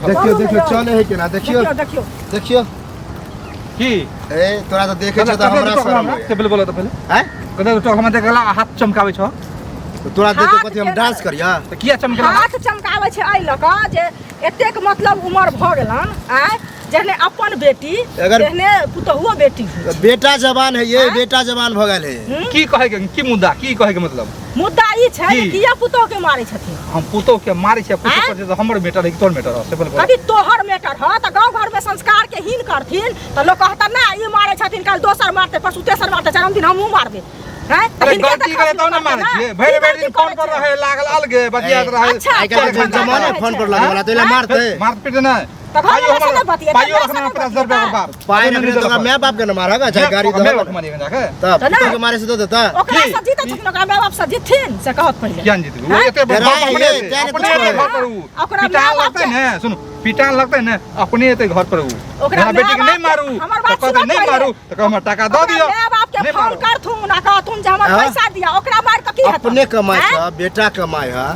देखियो देखियो चले है केना देखियो। देखियो देखियो। देखियो। की? ए तोरा तऽ देखै छौ तऽ हमरा शरम होइए। से पहिले बोलो तऽ पहिले। आँय? कते टोक हमरा देख गेला हाथ चमकाबै छौ। तऽ तोरा देख के हाथ कथी हम केना? डांस करिया? तऽ किया चमकेला? हाथ चमकाबै छै एहि लऽ कऽ जे एतेक मतलब उमर भऽ गेलन आँय, जेहने अपन बेटी तेहने पुतहुओ बेटी होइ छै। बेटा जवान है ये, आँय? बेटा जवान भऽ गेल है। की कहै के की मुद्दा, की कहै के मतलब? मुद्दा ई छै जे की? किया पुतोह के मारै छथिन? हम पुतोह के मारै छियै, पुतोह आँय? पर जे हमर मेटर है कि तोहर मेटर है, से पहिले बोल। कभी तोहर मेटर ह तऽ गाँव घर में संस्कार के हीन करथिन तऽ लोक कहता ना ई मारै छथिन, काल्हि दोसर मारतै, परसू तेसर मारतै, चारिम दिन हमहूँ मारबै। हैं? तऽ अरे हिनके तऽ गलती करे खर्च तब ने करतै मारै ना। छियै। भरि की भरि दिन गलती फोन पर करै छै? रहे लागल अलगे बतियाइत रहै। अच्छा, आइ काल्हि फोन के पर जमाना रहै फोन छै। पर लगे वाला, तऽ एला आँय? मारतै। मारत पीट नहि। तऽ घर पाइयो वाला से हमरा- नहि बतियेतै, पाइयो माय रखना से नहि 50,000 रुपया बतियेतै। बाप। पाइ रखने तऽ ओकरा माय बाप के ने मारब, चाहे गाड़ी माय दहक बाप के मारिएगा जाके। तब तऽ नहि। पुतोह के मारे से दऽ देता। ओकरा की? से जीतै छथिन, ओकरा माय बाप से जीतथिन से कहत पहिले। किया नहि जीतबै? ओ आँय? एते डराइ घर पर है, अपने तें ने अपने कुछ एते कहै। घर पर उ। ओकरा पिटान माय बाप लगतै के- ने, सुनू, पिटान लगतै ने, अपने एते घर पर उ। ओकरा हमरा बेटी के माय नहि बाप के- मारू, हमर तऽ बात कहतै सुनत नहि पहिले। मारू, तऽ कहब हमरा टाका दऽ ओकरा दिअ। माय बाप के नहि फोन मारू। करथुन आ कहथुन जे हमर हाँ? पैसा दिअ, ओकरा मारि कऽ की हेतै? अपने कमाइ आँय? छ, बेटा कमाइ है,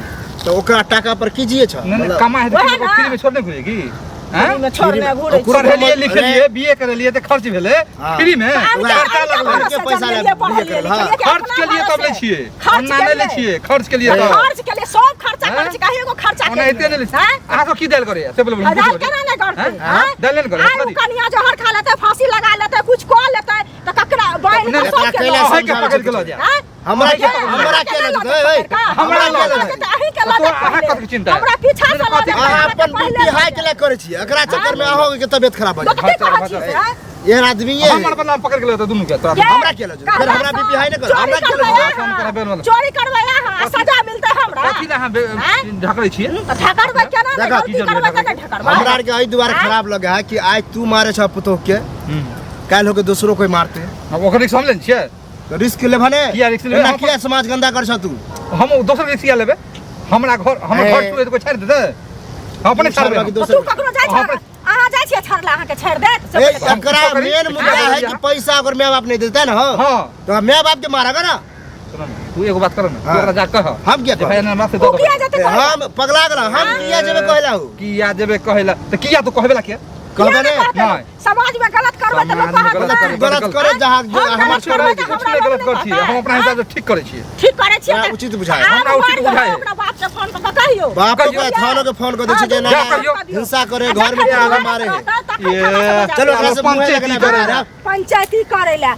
तऽ ओकरा टाका पर की जिए छ? नहि, नहि, मतलब कमाइ है तऽ वएह की ना। फ्री में छोड़ नहि घुरे की? आँय? फ्री में छोड़ फ्री नहि में- घुरै छै। ओकरो पढ़ेलिए कमाइ- लिखेलिए, बीए करेलिए तऽ खर्च भेलै हाँ। फ्री में। तऽ आब के- खर्चा आब के लगलै। भरोसे के पैसा जमलिए, लए पढ़लिए, बीए करल, हाँ। लिखलिए कि खर्च अपना के लिए तब लै भरोसे। छियै, खर्च ओना के नहि लै लिए। छियै, खर्च के लिए तब। खर्च के लिए सब खर्चा हैं? करै छै, काहे एगो खर्चा ओना के एते नहि लै छियै। हैं? अहाँ सब की देल करैया से बोलू। आ दाल केना नहि करतै, हैं? हैं? दालि नहि करे, आइ ओ कथी? कनिया जहर खा लेतै, फांसी लगा लेतै, कुछ कऽ लेतै तऽ ककरा बान्हि कऽ नहि, सबके कैला लऽ अहाँके समझाबै पकड़ि के लऽ छै। जायब। हैं? हमरा अहाँके के पकड़ि हमरा के लऽ जेतै, ओए, हमरा लऽ के लऽ जेतै। तऽ अहीं के लऽ तोरा जायत अहाँ पहिले। कथी चिन्ता है? हमरा पीछा से लऽ कथी- जायत, अहाँ हमरा अपन पहिले बीपी लऽ हाई जायत। के लए करै छियै, एकरा चक्कर में अहों के तबियत खराब भऽ तो जायत। कथी कहै छियै से, हैं? एहन आदमी ये हमर बदला पकड़ के लेतै दुनू के तोरा। के? हमरा के लऽ जेतै? फेर हमरा बीपी हाई नहि कर, चोरी हमरा के लऽ करबै जेतै? हम अहाँ, करबै वाला। चोरी करबै अहाँ, आ सजा मिलतै हमरा। कथी लए अहाँ आँय? ढकलै छियै? तऽ ठकरबै केना नहि? देखा, गलती की जरूरी करबै तऽ है नहि ठकरबै। हमरा आर के एहि दुआरे आँय? खराब लगे है कि आइ तू मारे छ पुतोह के, काल्हि होके दोसरो कोई मारते। अब ओकर रिक्स हम लेने छियै। तो रिस्क लेबह ने? किया रिस्क लेबै? एना किया समाज गंदा कर छ तू? हम दोसर रिस्क किया लेबै? हमरा घर, हमर ए। घर छुए तऽ कोई छाड़ि देतै? हम अपने तू छाड़बह छाड़बै। कि तऽ दोसर तू ककरो जाइ हम छह? अहाँ जाइ छियै छाड़ला, अहाँके छाड़ि देत? से ए, पहिले कहू। एकरा करी? मेन मुद्दा है कि पैसा अगर my बाप नहीं देता है ना, हो हाँ। तो my बाप के मारेगा ना। सुनो ना, तू एगो बात कर ना, तू हाँ। ओकरा जा कह। हम किया जे भाई कहब? हमरा से ओ दऽ दे। किया जेतै ए, कहै ला? हम पगला गेला, हम किया जेबे कहला हूँ? किया जेबे कहला? तऽ किया तू कहबे ला किया? कहबे किया ने? नहि कहतै? नहि। समाज में गलत करबै तऽ लोक समाज में कहत गलत नहि। करबै। गलत करे जहाँ हम गलत हमर करबै तऽ कुछ हमरा नहि गलत लोक करै छियै, हम अपना हिसाब से ठीक करै छियै। ठीक करै छियै हमरा तऽ उचित बुझाय। आब हमरा उचित मारि बुझाय। ओकरा बाप से फोन कऽ कऽ कहियौ। बापो कहियौ। के थानो के फोन कर दै छै जे ना जा कहियौ। हिंसा करे, आ घर में जखन ताला मारत मारे है। रहतै, तखन ये। थाना से बजा चलो ओकरा से मुँहे पंचायती लगना करे बना ला। पंचायती करै लए।